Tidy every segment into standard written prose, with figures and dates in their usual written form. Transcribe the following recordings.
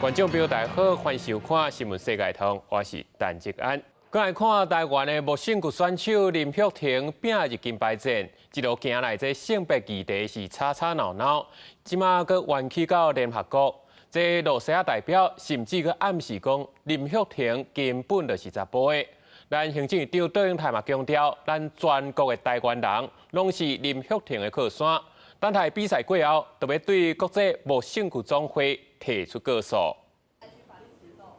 觀眾朋友大家好，歡迎收看新聞世界通，我是陳吉安。過來看台灣的無性別選手林玉婷拼入金牌戰，一路行來這性別議題是吵吵鬧鬧，這馬閣冤起到聯合國，這露西亞代表甚至閣暗示講林玉婷根本就是查埔的。咱行政院長卓榮泰嘛強調，咱全國的台灣人攏是林玉婷的靠山。等待比賽過後，就欲對國際無性別總會提出告訴。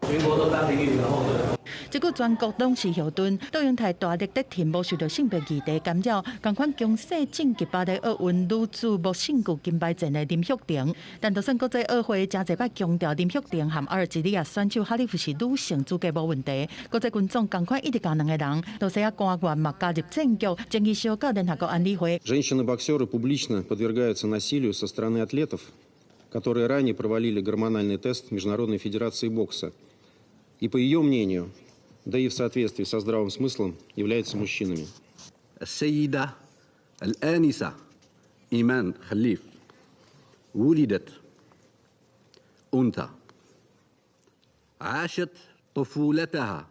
全國都當林玉婷的後盾。這個全國攏是後盾，卓榮泰大力力挺無受著性別議題干擾，仝款強勢晉級巴黎奧運女子無性別金牌戰的林玉婷。但就算國際奧會誠濟擺強調林玉婷和阿爾及利亞選手哈利夫是女性資格無問題，國際軍總仝款一直共兩個人，露西亞官員嘛加入戰局，爭議燒到聯合國安理會。 Женщины-боксеры публично подвергаются насилию со стороны атлетов, которые ранее провалили гормональный тест Международной федерации бокса. И по ее мнению, да и в соответствии со здравым смыслом, являются мужчинами. السيدة الآنسة إيمان خليف ولدت أنثى عاشت طفولتها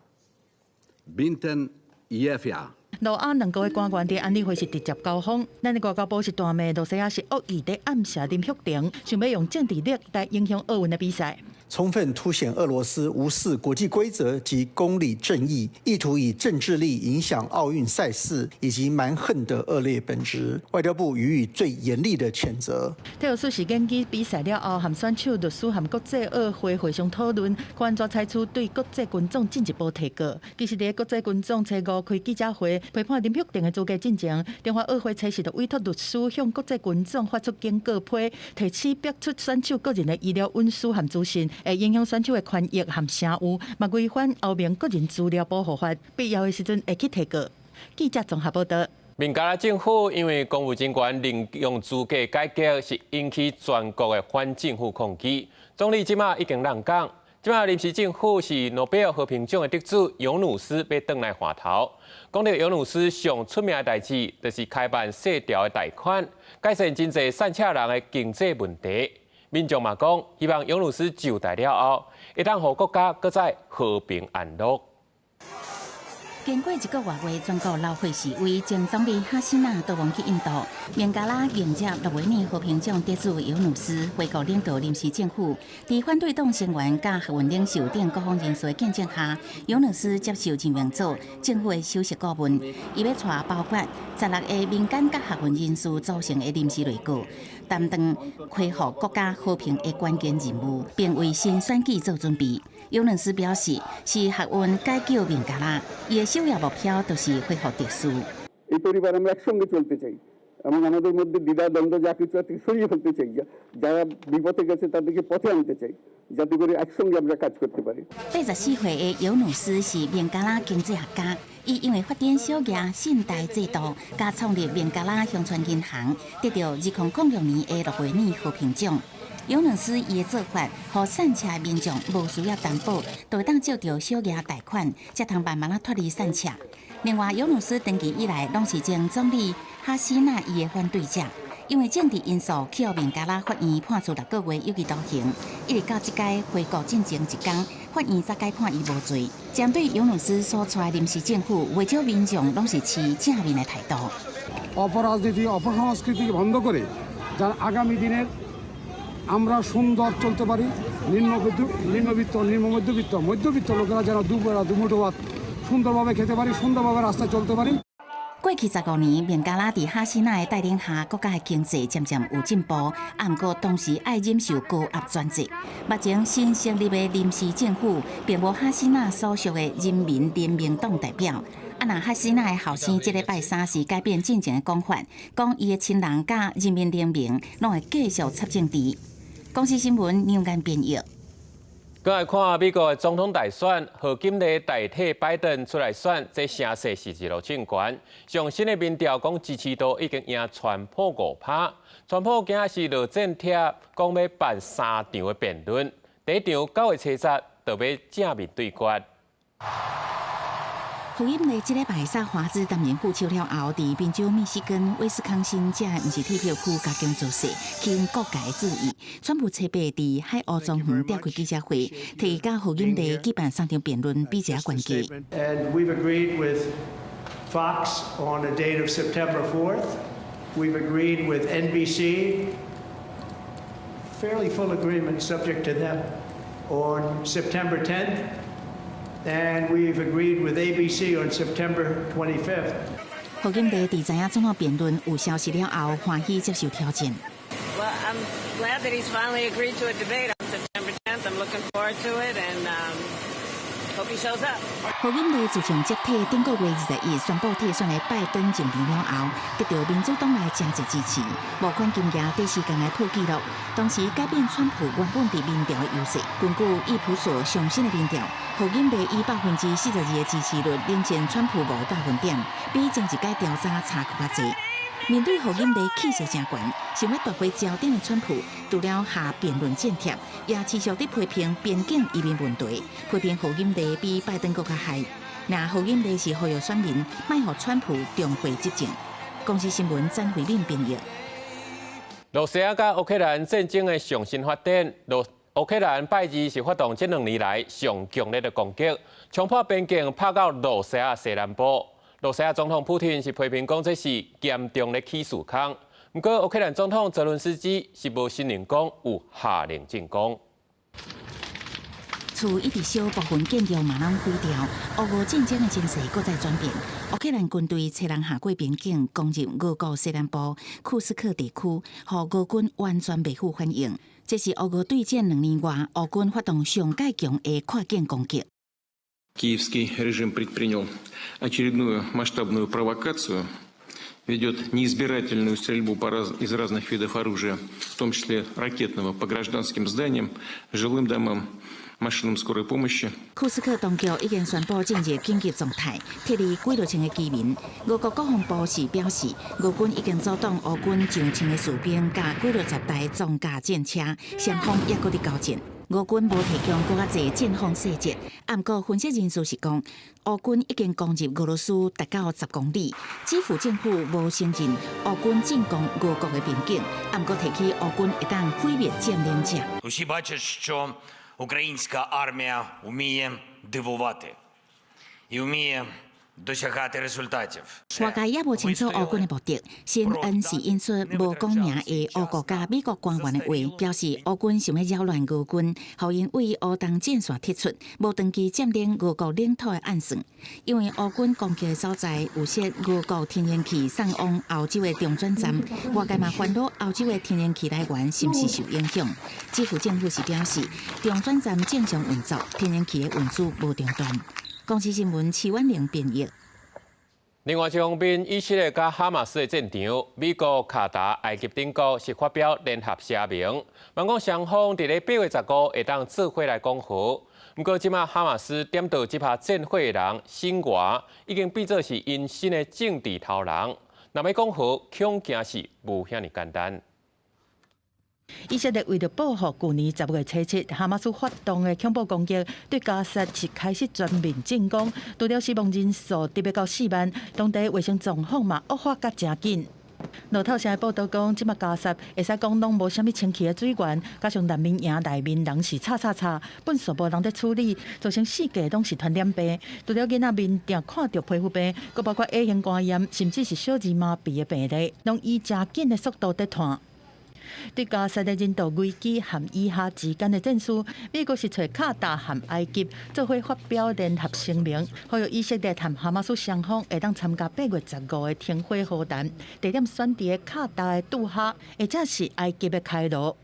بنتا يافعة 露阿兩國的官員佇安理會是直接交鋒，咱的外交部是大罵露西亞是惡意佇暗示林玉婷，想欲用政治力來影響奧運的比賽。充分凸顯俄羅斯無視國際規則及公理正義，意圖以政治力影響奧運賽事以及蠻橫的惡劣本質。外交部予以最嚴厲的譴責。體育署是研究比賽了後，和選手、律師和國際奧會會商討論，看怎採取對國際軍總進一步提告。其實，佇國際軍總初五開記者會，批判林玉婷的資格進前，中華奧會初四就委託律師向國際軍總發出警告批，提示逼出選手個人的醫療隱私和資訊，會影響選手的權益和聲譽，嘛違反歐盟個人資料保護法，必要的時陣會去提告。記者綜合報道。孟加拉政府因為公務人員任用資格改革，是引起全國的反政府抗議。總理這馬已經讓崗，這馬臨時政府是諾貝爾和平獎的得主尤努斯欲轉來換頭。講著尤努斯上出名的代誌，就是開辦細條的貸款，改善真濟散赤人的經濟問題。民眾嘛講，希望尤努斯就台了後，會當予國家閣再和平安樂。經過一個外月，全國流血示威，前總理哈西娜逃亡去印度。孟加拉迎接諾貝爾和平獎得主尤努斯回國領導臨時政府。佇反對黨成員佮學運領袖等各方人士的見證下，尤努斯接受任命做政府的首席顧問。伊欲帶包括16個民間佮學運人士組成的臨時內閣，擔當恢復國家和平的關鍵任務，並為新選舉做準備。尤努斯表示，是學運解救孟加拉，伊的首要目標就是恢復秩序。 এই পরিবার আমরা একসঙ্গে চলতে চাই এবং আমাদের মধ্যে দ্বিধা দ্বন্দ্ব যা কিছু আছে সরিয়ে ফেলতে চাই, যারা বিপথে গেছে তাদেরকে পথে আনতে চাই, যাতে করে একসঙ্গে আমরা কাজ করতে পারি。 84歲的尤努斯是孟加拉經濟學家，伊因為發展小額信貸制度，佮創立孟加拉鄉村銀行，得著2006年的諾貝爾和平獎。尤努斯伊的做法，予散赤民眾無需要擔保，就會當借著小額貸款，才通慢慢仔脫離散赤。另外，尤努斯長期以來攏是前總理哈西娜伊的反對者，因為政治因素去予孟加拉法院判處6個月有期徒刑，一直到這屆回國進前一工，法院才改判伊無罪。針對尤努斯所帶臨時政府，袂少民眾攏是持正面的態度。 অপরাজনীতি অপসংস্কৃতিকে বন্ধ করে যারা আগামী দিনের আমরা সুন্দর চলতে পারি, নিম্নবিত্ত, নিম্ন মধ্যবিত্ত, মধ্যবিত্ত লোকেরা যেন দুবেলা দুমুঠো ভাত সুন্দরভাবে খেতে পারি, সুন্দরভাবে রাস্তায় চলতে পারি。過去15年，孟加拉佇哈西娜的帶領下，國家的經濟漸漸有進步，啊，毋過同時愛忍受高壓專制。目前新成立的臨時政府，並無哈西娜所屬的人民聯盟黨代表。啊，若哈西娜的後生這禮拜三時改變進前的講法，講伊的親人佮人民聯盟攏會繼續插政治。公視新聞梁間編譯。閣來看美國的總統大選，賀錦麗代替拜登出來選，這聲勢是一路衝懸。上新的民調講支持度已經贏川普5趴，川普今仔是落戰帖，講欲辦三場的辯論，第一場9月初十就欲正面對決。賀錦麗這禮拜煞華茲擔任副手了後，佇賓州、密西根、威斯康星這毋是鐵票區加強造勢，吸引各界注意。川普初八佇海鷗莊園召開記者會，提佮賀錦麗舉辦三場辯論，比一下關係。 And we've agreed with Fox on a date of September 4th. We've agreed with NBC, fairly full agreement subject to them, on September 10th. And we've agreed with ABC on September 25th. 賀錦麗佇知影總統辯論有消息了後，歡喜接受挑戰。 Well, I'm glad that he's finally agreed to a debate on September 10th. I'm looking forward to it and hope he shows up. 賀錦麗自從接替頂個月21宣布退選的拜登上場了後，得到民主黨內誠濟支持，募款金額短時間內破紀錄，同時改變川普原本佇民調的優勢。根據益普索上新的民調，賀錦麗以42%的支持率領先川普5個百分點，比前一屆調查差閣較濟。面對賀錦麗氣勢誠懸，成為大會焦點的川普，除了下辯論戰帖，也持續佇批評邊境移民問題，批評賀錦麗比拜登閣較害。若賀錦麗是呼籲選民，莫予川普重回執政。公視新聞詹慧敏編譯。羅西亞佮烏克蘭戰爭的上新發展，烏克蘭拜二是發動這2年來上強烈的攻擊，衝破邊境，拍到羅西亞西南部。羅西亞總統普廷是批評講這是嚴重的起事空，毋過烏克蘭總統澤倫斯基是無承認講有下令進攻。厝一直燒，部分建築嘛攏毀掉。烏俄戰爭的情勢閣再轉變，烏克蘭軍隊初人下過邊境，攻入俄國西南部庫斯克地區，予俄軍完全袂赴反應。這是烏俄對戰2年外，烏軍發動上蓋強的跨境攻擊。 Киевский режим предпринял очередную масштабную провокацию, ведет неизбирательную стрельбу из разных видов оружия, в том числе ракетного, по гражданским зданиям, жилым домам, машинам скорой помощи. 庫斯克當局已經宣布進入緊急狀態，撤離幾落千个居民。俄國國防部是表示，俄軍已經阻擋烏軍上千个士兵佮幾落十台裝甲戰車，雙方猶閣佇交戰。俄軍無提供閣較濟戰況細節，毋過分析人士是講，烏軍已經攻入俄羅斯達到10公里。基輔政府無承認烏軍進攻俄國的邊境，毋過提起烏軍會當毀滅佔領者。 Усі бачать, що українська армія вміє дивувати і вміє досягати результатів. 外界也無清楚烏軍的目的。CNN 是引述無講名的烏國佮美國官員的話，表示烏軍想欲擾亂俄軍，予𪜶對烏東戰線撤出，無長期佔領俄國領土的暗算。因為烏軍攻擊的所在有設俄國天然氣送往歐洲的中轉站，外界嘛煩惱歐洲的天然氣來源是毋是受影響。基輔政府是表示，中轉站正常運作，天然氣的運輸無中斷。公視新聞徐婉玲編譯。另外一方面，以色列佮哈馬斯的戰場，美國、卡達、埃及等國是發表聯合聲明，望講雙方佇咧8月15會當做伙來講和。毋過，這馬哈馬斯點著這拍戰火的人辛華，已經變做是𪜶新的政治頭人。若欲講和，恐驚是無遐爾簡單。以色列為著報復舊年10月初7，哈馬斯發動的恐怖攻擊，對加薩是開始全面進攻，除了死亡人數達欲到4萬，當地衛生狀況嘛惡化甲誠緊。路透社報道講，這馬加薩會使講攏無啥物清氣的水源，加上難民營內面人是吵吵吵，糞埽無人佇處理，造成四界攏是傳染病。除了囡仔面定看著皮膚病，閣包括 A 型肝炎，甚至是小兒麻痹的病例，攏以誠緊的速度佇傳。對加薩的人道危機和以哈之間的戰事，美國是揣卡達和埃及做伙發表聯合聲明，呼籲以色列和哈馬斯雙方會當參加8月15的停火和談，地點選佇卡達的杜哈，或者是埃及的開羅。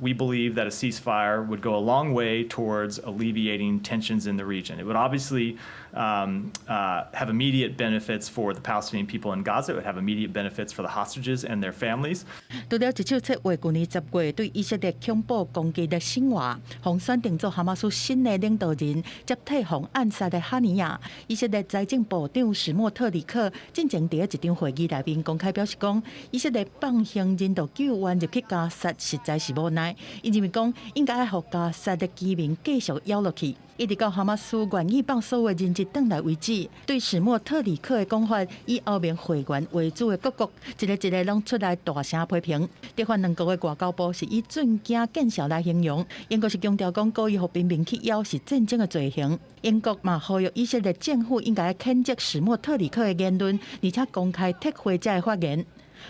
We believe that a ceasefire would go a long way towards alleviating tensions in the region. It would obviously have immediate benefits for the Palestinian people in Gaza. It would have immediate benefits for the hostages and their families. 除了一手策劃舊年10月對以色列恐怖攻擊的辛華，予選定做哈馬斯新的領導人，接替予暗殺的哈尼亞。以色列財政部長史莫特里克進前佇一場會議內面公開表示講，以色列放行人道救援入去加薩實在是無奈。奈。伊認為講應該予加沙的居民繼續咬落去，一直到哈馬斯願意放所有人質轉來為止。對史莫特里克的講法，以歐盟會員為主的各國，一个一个攏出來大聲批評。德法兩國的外交部是以震驚見笑來形容。英國是強調講，故意予平民去枵是戰爭的罪行。英國嘛呼籲以色列政府應該譴責史莫特里克的言論，而且公開撤回這个發言。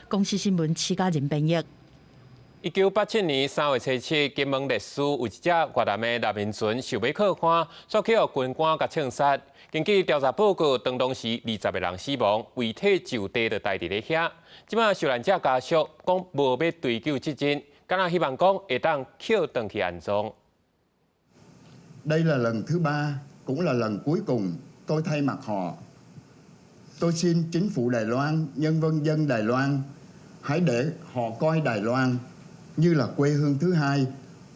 公視新聞徐家仁編譯。1987年3月初7，金門烈嶼有一隻越南的難民船想欲靠岸，煞去予軍官共槍殺。根據調查報告，當時20個人死亡，遺體就地就待佇咧遐。這擺受難者家屬講無欲追究責任，敢若希望講會當抾轉去安葬。 Đây là lần thứ ba, cũng là lần cuối cùng tôi thay mặt họ. Tôi xin chính phủ Đài Loan, nhân dân dân Đài Loan, hãy để họ coi Đài Loan như là quê hương thứ hai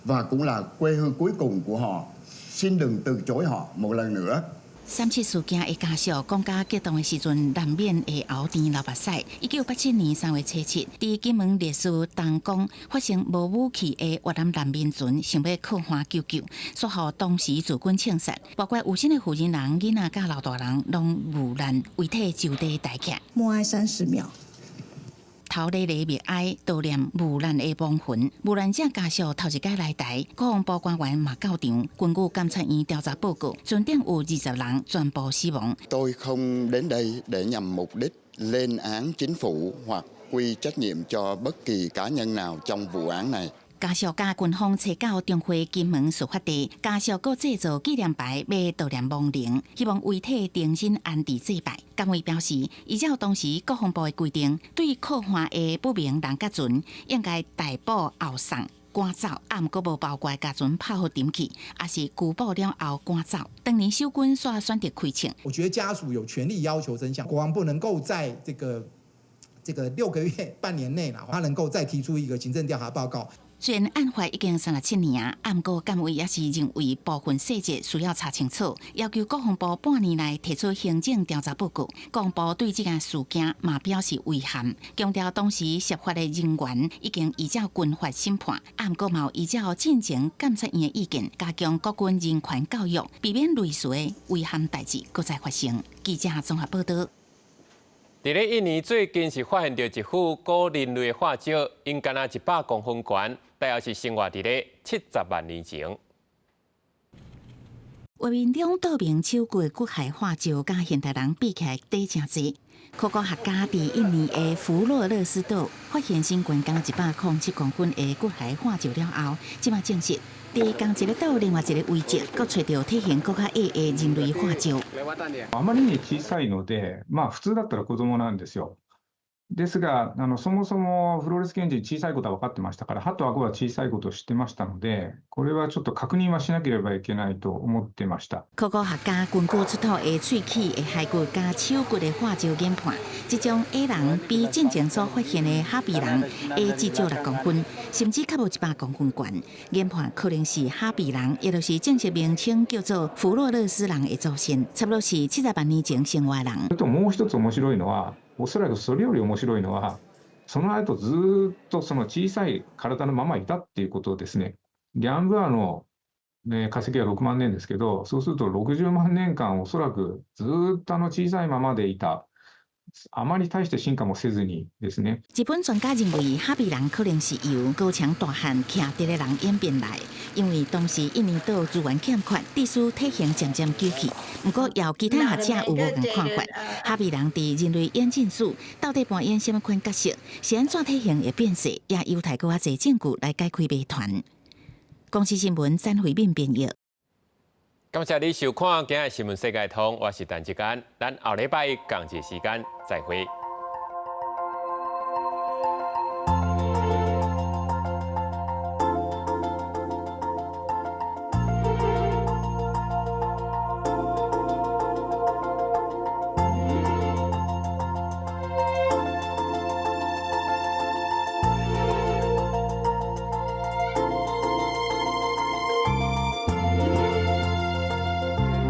và cũng là quê hương cuối cùng của họ. Xin đừng từ chối họ một lần nữa. 三七事件的家屬講甲激動的時陣，難免會喉甜流目屎。1987年3月初7，佇金門烈嶼東港發生無武器的越南難民船想欲靠岸求救，煞予當時駐軍槍殺，包括有身的婦人、囡仔佮老大人攏遇難，遺體就地待起。默哀30秒。頭咧咧默哀悼念遇難的亡魂。遇難者家屬頭一擺來台，國防部官員嘛到場。根據監察院調查報告，船頂有20人全部死亡。 Tôi không đến đây để nhằm mục đích lên án chính phủ hoặc quy trách nhiệm cho bất kỳ cá nhân nào trong vụ án này. 家屬佮軍方揣到中會金門事發地，家屬閣製作紀念牌，欲悼念亡靈，希望遺體重新安置祭拜。監委表示，依照當時國防部的規定，對靠岸的不明人佮船，應該逮捕後送趕走，啊，毋過無包括共船拍予沉去，抑是拘捕了後趕走。當年守軍煞選擇開槍。我覺得家屬有權利要求真相，國防部能夠在這個6個月、半年內啦，他能夠再提出一個行政調查報告。雖然案發已經37年啊，毋過監委也是認為部分細節需要查清楚，要求國防部半年內提出行政調查報告。國防部對這件事件嘛表示遺憾，強調當時涉法的人員已經依照軍法審判，毋過嘛依照進前監察院的意見，加強國軍人權教育，避免類似的遺憾代誌閣再發生。記者綜合報道。佇咧印尼最近是發現著一副古人類的化石，𪜶敢若100公分懸，大約是生活佇咧70萬年前。畫面中道明手骨的骨骸化石，佮現代人比起來短誠濟。考古學家佇印尼的弗洛勒斯島發現身懸敢若107公分的骨骸化石了後，這擺證實，佇仝一个島另外一个遺跡，閣揣著體型閣較矮的人類化石。あまりに小さいので、まあ普通だったら子供なんですよ。ですが、そもそもフローレス原人小さいことは分かってましたから、歯と顎は小さいことを知ってましたので、これはちょっと確認はしなければいけないと思ってました。考古學家根據出土的喙齒的骸骨佮手骨的化石研判，這種矮人比進前所發現的哈比人矮至少6公分，甚至較無100公分懸。研判可能是哈比人，也就是正式名稱叫做弗洛勒斯人的祖先，差不多是70萬年前生活人。あともう一つ面白いのは、おそらくそれより面白いのは、その後ずっとその小さい体のままいたっていうことですね。リャンブアの、ね、化石は6万年ですけど、そうすると60万年間おそらくずっとあの小さいままでいた。あまり大して進化もせずにですね。日本專家認為，哈比人可能是由高牆大漢徛佇的人演變來，因為當時印尼島資源欠缺，致使體型漸漸扭曲。毋過，有其他學者有無仝看法，哈比人佇人類演進史到底扮演啥物款角色？是按怎體型會變細？也有待閣較濟證據來解開謎團。公視新聞詹慧敏編譯。感謝你收看今日新聞世界通，我是陳志安，咱後禮拜仝一時間再會。